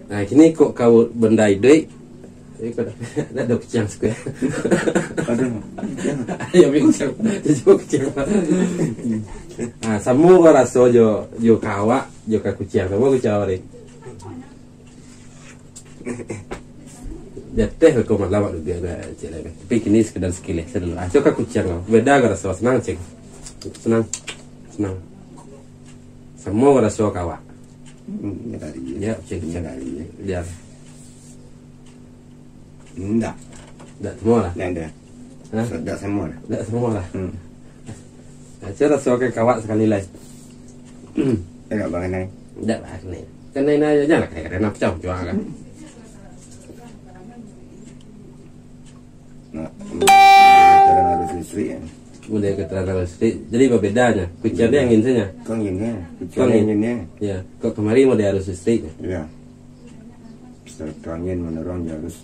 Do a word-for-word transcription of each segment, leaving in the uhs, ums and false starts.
Nah, kini kok kau benda iduik, eh, kau dah, dah ada kuciang suku. Aduh, kuciang. Ayo, kuciang. Cuba kuciang. Ah, samo kau raso jo, jo ka awak, jo ka kuciang. Samo kuciang awak ni. Jateh kau malam awak duga dah, cik lah. Tapi kini sekedar sekilas saja dulu. Ah, cuba ka kuciang kau. Beda kau raso, senang, cik. Senang. Senang. Samo kau raso ka awak. Hmm, ya tadi. Ya, cik, cik. Ya tadi. Ya. Ndak. Ndak semua lah. Ndak ada. Hah? Ndak semua lah. Ndak semua lah. Hmm. Aca raso ka awak sakali lai. Ndak bakanai. Ndak bakanai. Kanai na aja lah, kanai-kanai na pacah jual kan. Nah, keterangan arus listrik ya. Model keterangan arus listrik. Jadi, berbedanya. Kucian dia angin saja. Kau angin ya. Kucian angin. Angin ya. Ya, kok kemari model arus listrik. Ya. Satu angin mendorong dia arus.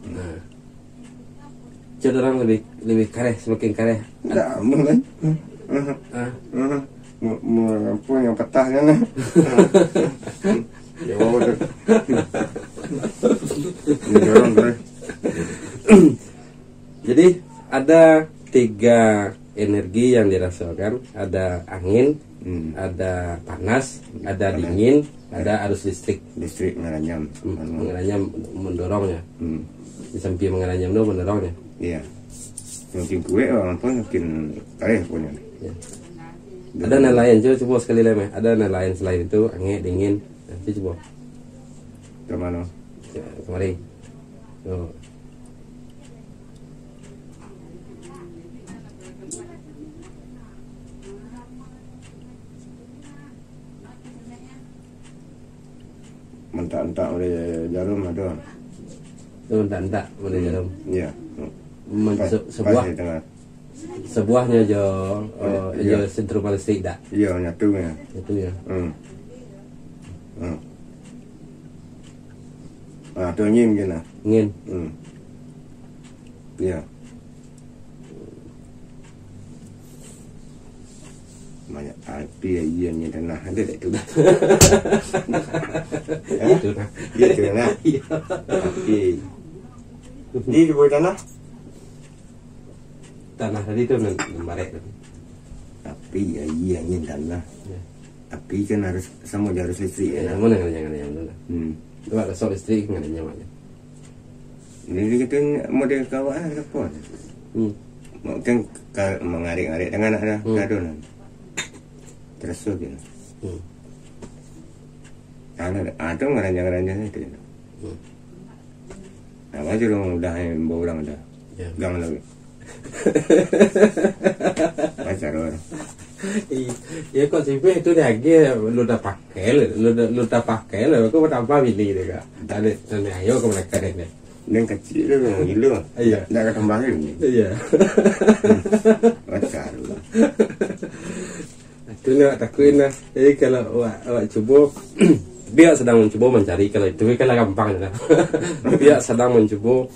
Nah. Cek orang lebih, lebih kareh, semakin kareh. Ndak, aman kan? Ah. Ah. Mau, mau apa yang patah kan? Ya, mau tu. Mendorong kareh. Jadi, ada tiga energi yang dirasakan, ada angin, Hmm. ada panas, ada Panas. dingin, ada arus listrik. Listrik mengeranyam. Hmm, Anu. mengeranyam, mendorongnya. Hmm. Di samping mengeranyam tu mendorongnya. Iya. Makin kuat orang tu makin kareh punya. Ya. Ada nan lain, cuba, cuba sekali lagi, meh. Ada nan lain selain itu, angin, dingin. Nanti cuba. Ke mana? Ya, kemari. Oh. Mentak-entak oleh jarum ada. Tu mentak-entak oleh Hmm. jarum. Iya. Men-, Pas, se-, pas sebuah, di tengah. sebuahnya jo, Oh, eh, iya. jo sentrum listrik dak? Iya, nyatu ya. Itu ya. Hmm. Hmm. Ah, tu angin mungkin lah. Angin. Hmm. Iya. Banyak api aja ni tanah ada tak tu? Hah? Itu nah. Iya tu nah. Iya. Api. Di bawah tanah? Tanah tadi tu nan, nan barek tu. Api, aia, angin, tanah. Ya. Api kan harus samo je harus listrik, Ya, ya. Mana ngan jangan yang tu lah. Hmm. Sebab resok listrik ngan jangan. Jadi kita model kawan lah, apa? Hmm. Kan ka-, mangarik-ngarik tangan nak dah, Hmm. kadon lah. Terus tu je lah. Hmm. Tanah, ah, tu ngaranjang-ngaranjang itu je. Hmm. Nah, wajar urang mudah ni, baurang dah. Ya. Gang lagi. Wajar urang. I-, ya, kok simple itu dia aja, lu dah pakai, lu dah, lu dah pakai, lu kok tambah bini dia, Kak. Tadi, tadi ayo ke mereka ni. Dia kecil tu, gila. Iya. Dah, dah tambah ni. Iya. Wajar urang. Itu ni awak takutin lah. Jadi, kalau awak, awak cubo, tapi awak sadang mancubo mancari, kalau itu kan lah gampang lah. Tapi awak sadang mancubo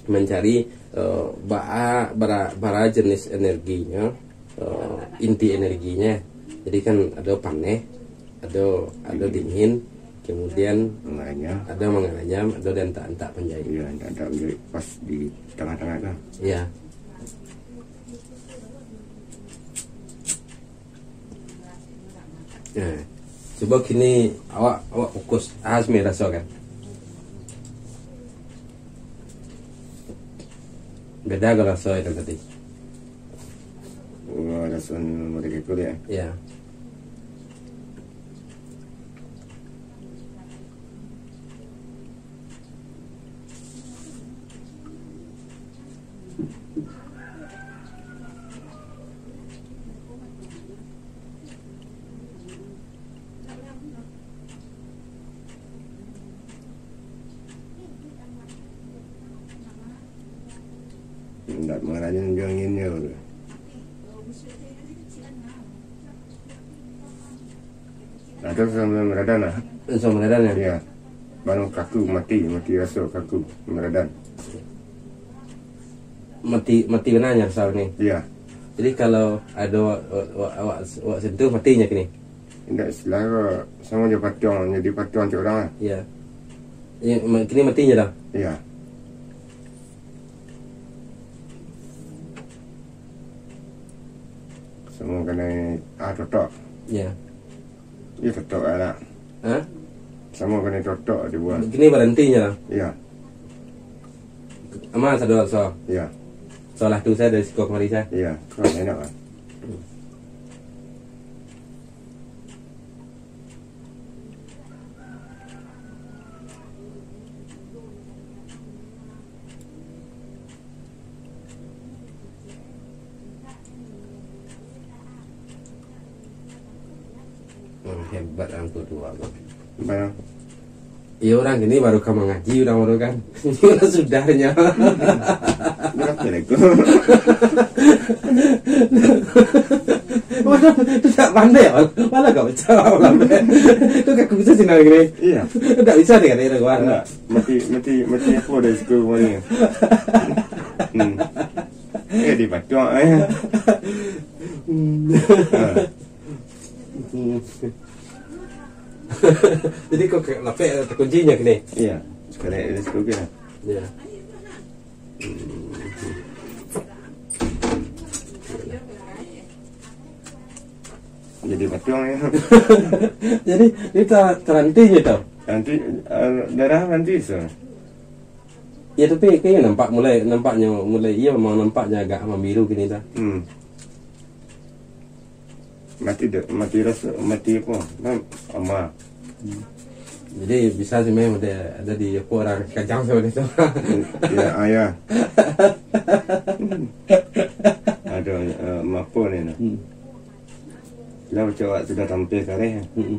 mancari, eh, baa-, bara, bara jenis energinya, eh, inti energinya. Jadi kan ada paneh, ada, ada dingin, kemudian Mengeranyam. ada mengeranyam, ada dan tak, tak panjai. Iya, tak, tak panjai. Pas di tengah-tengah tu. Iya. Eh, cubo kini awak, awak fokus. Ah, Azmi raso kan? Beda kalau raso itu tadi. Oh, raso mereka kulit ya? Iya. Ndak mangaranya jo angin jo. Nah, tu sambil meradan lah. Sambil meradan, ya? Iya. Baru kaku mati, mati raso kaku, meradan. Mati, mati benarnya raso ni? Iya. Jadi kalau ada awak, awak, awak, awak sentuh, matinya kini? Indak, istilah ko, samo jo patuang, jadi patuang cak urang lah. Iya. Iyo, ma-, kini matinyo dah. Iyo. Samo kanai, ah, totok. Iyo. Iyo, totok lah. Ha? Samo kanai totok dibuek. Kini barantinyo lah. Iyo. Aman, sado, so. Iyo. Solah tu sajo dari siko kamari sajo. Iyo. Oh, enak lah. Hmm, hebat urang tu, tu, Abang. Apo yo? Iyo, urang kini baru ka mangaji, urang-urang kan. Ini urang sudahnyo. Barapo lego? Waduh, tu tak pandai, Abang. Malah kau pecah, Abang. Tu kaku bisa sinan gini. Iyo. Tak bisa deh, kata dia, Abang. Ndak. Mati, mati, mati apo dari situ kemari? Hmm. Eh, dipatuang, eh. Hmm. Ha. Hmm. Jadi kau ke-, lapek takuncinyo kini? Iyo. Sekarang dari situ ke? Iyo. Jadi patuang yo. Jadi, ni ta-, taranti je tau. Nanti, eh, darah nanti so. Ya, tapi kayaknya nampak mulai, nampaknyo mulai, iyo, memang nampaknyo agak mamiru kini tau. Hmm. Mati de-, mati raso, mati apo? Nah, ama. Hmm. Jadi, bisa sih, memang ada, ada di, apo, urang kajang sama itu. Ya, ah, ya. Aduh, eh, mapo ni, nah. Hmm. Lah, macam awak sudah tampil kareh. Hmm.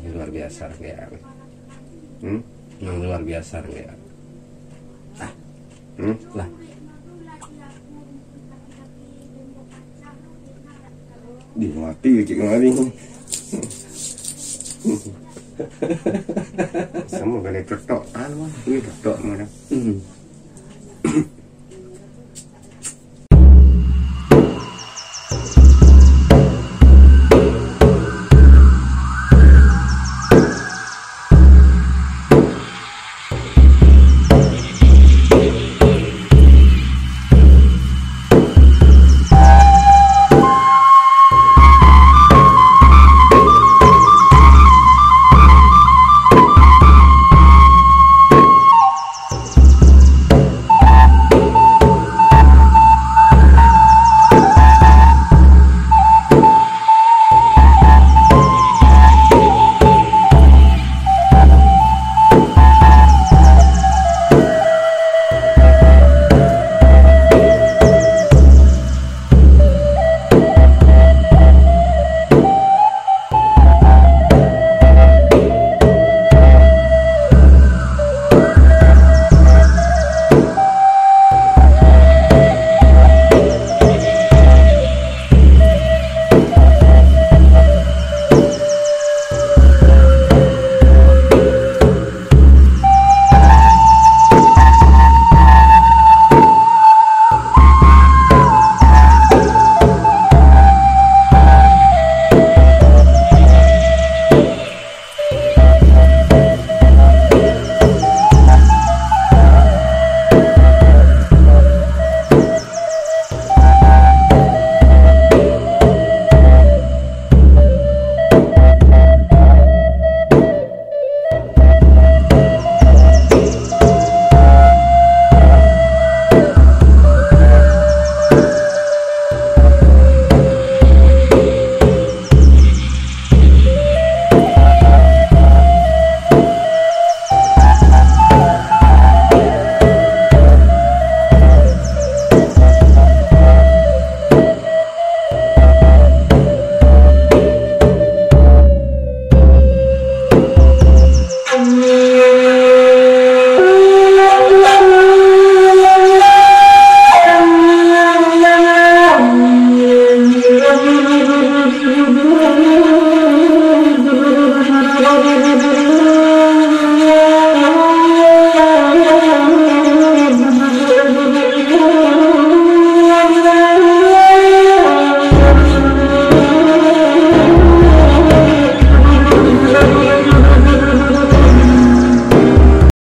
Ini luar biasa, kayak. Hmm? Yang luar biasa, kayak. Ah. Hmm? Lah. Di mati kecil kemari. Sama kali ketok. Anu, ini ketok mana? Hmm.